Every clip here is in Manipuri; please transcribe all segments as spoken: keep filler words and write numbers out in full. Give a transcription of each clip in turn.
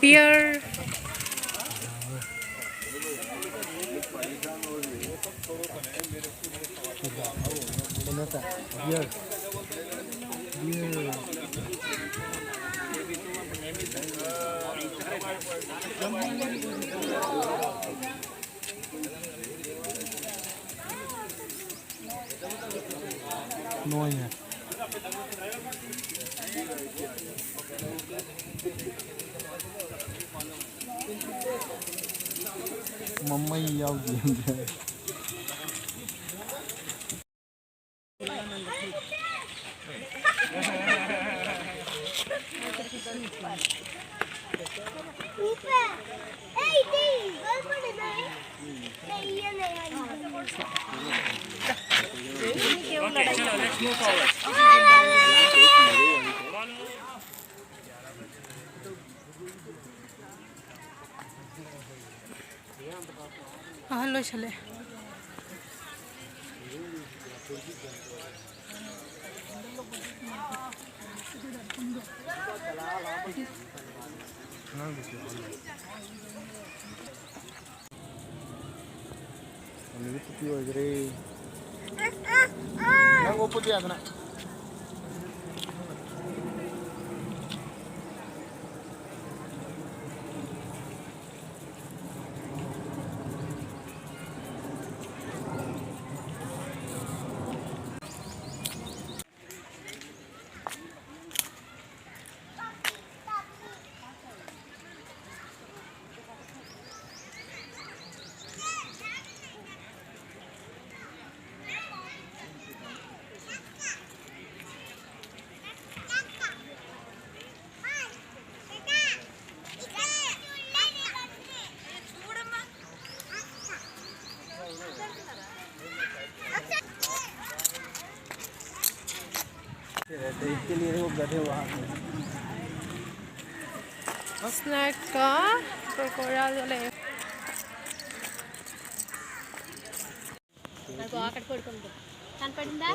Beer. ꯅꯣꯏꯅꯦ꯫ ꯃꯃꯩ ꯌꯥꯎꯗꯦ꯫ ꯑꯍꯜ ꯑꯣꯏꯁꯜꯂꯛꯑꯦ꯫ ꯅꯨꯃꯤꯠ ꯆꯨꯞꯄꯤ ꯑꯣꯏꯈ꯭ꯔꯦ꯫ ꯅꯪ ꯑꯣꯛꯄꯗꯤ ꯌꯥꯗꯅ꯫ Snack ꯀ ꯀꯨꯔꯀꯨꯔꯦꯒ ꯂꯩ꯫ అదిగో అక్కడ పడుకుంది. కనపడిందా?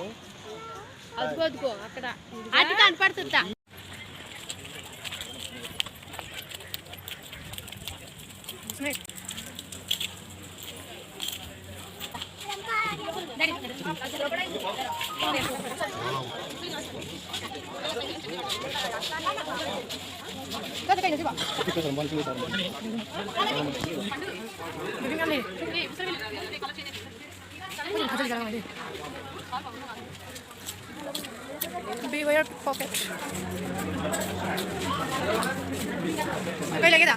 అదిగో, అదిగో అక్కడ. అటు కనపడుతుందా? Beware pickpocket. ꯀꯩ ꯂꯩꯒꯦꯗ?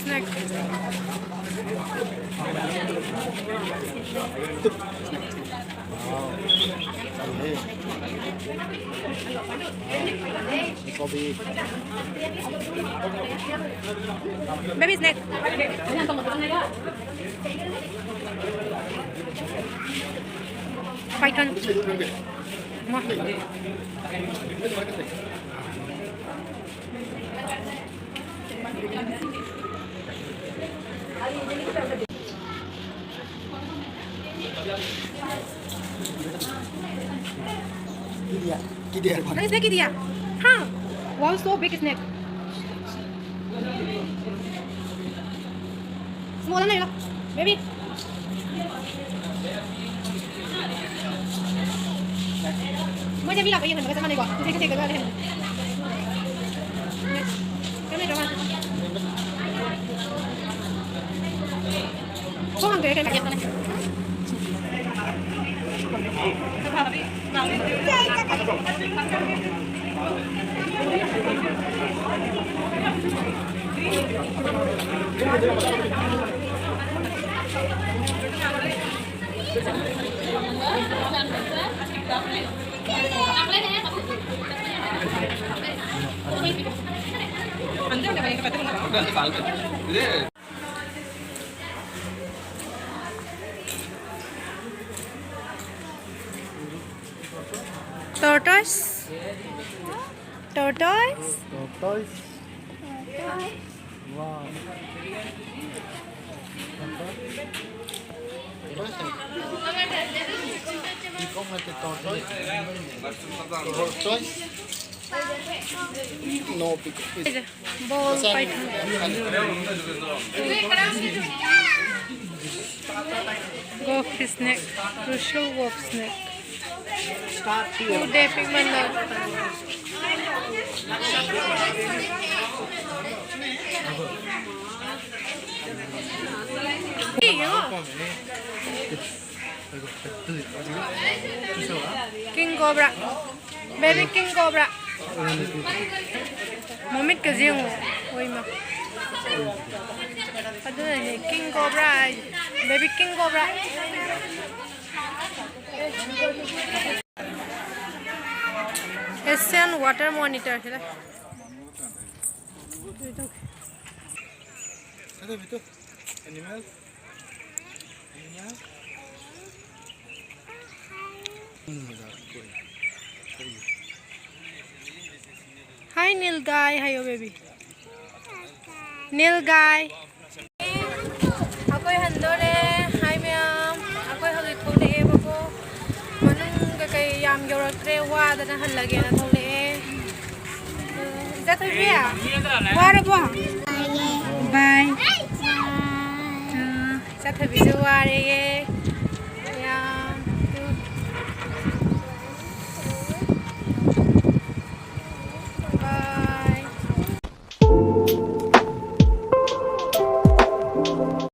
Snack. Baby snack. Python. Kiriya, kiriya. Nang snack kiriya? Huh. Wow, so big snack. Small na yun. Baby. Mo jab ila kayo, kasi kasi kasi kasi kasi. Kami drama. Kung ang gaya kayo. Tortoise? Tortoise? Tortoise. Wow. Tortoise. No pickle. Ball python. Gof snake. Crucial wolf snake. Start here. Ude pigment. King cobra. Baby king cobra. ꯃꯃꯤꯠꯀꯁꯦ ꯌꯦꯡꯉꯣ꯫ ꯍꯣꯏ, ꯏꯃꯥ꯫ ꯑꯗꯨꯅꯅꯦ, king cobra ꯍꯥꯏꯁꯦ꯫ Baby king cobra꯫ Asian water monitor ꯁꯤꯗ꯫ Animal. Hi, Nilgai. ꯍꯥꯏꯌꯣ, baby. Nilgai. ꯑꯩꯈꯣꯏ ꯍꯟꯗꯣꯔꯦ꯫ Hi, ꯃꯌꯥꯝ꯫ ꯑꯩꯈꯣꯏ ꯍꯧꯖꯤꯛ ꯊꯣꯛꯂꯛꯑꯦꯕꯀꯣ꯫ ꯃꯅꯨꯡ ꯀꯩꯀꯩ ꯌꯥꯝ ꯌꯧꯔꯛꯇ꯭ꯔꯦ, ꯋꯥꯗꯅ ꯍꯜꯂꯒꯦꯅ ꯊꯣꯛꯂꯛꯑꯦ꯫ ꯏꯆꯥ ꯊꯣꯏꯕꯤ, ꯋꯥꯔꯕꯣ? Bye. ꯏꯆꯥ ꯊꯣꯏꯕꯤꯁꯨ ꯋꯥꯔꯦꯌꯦ꯫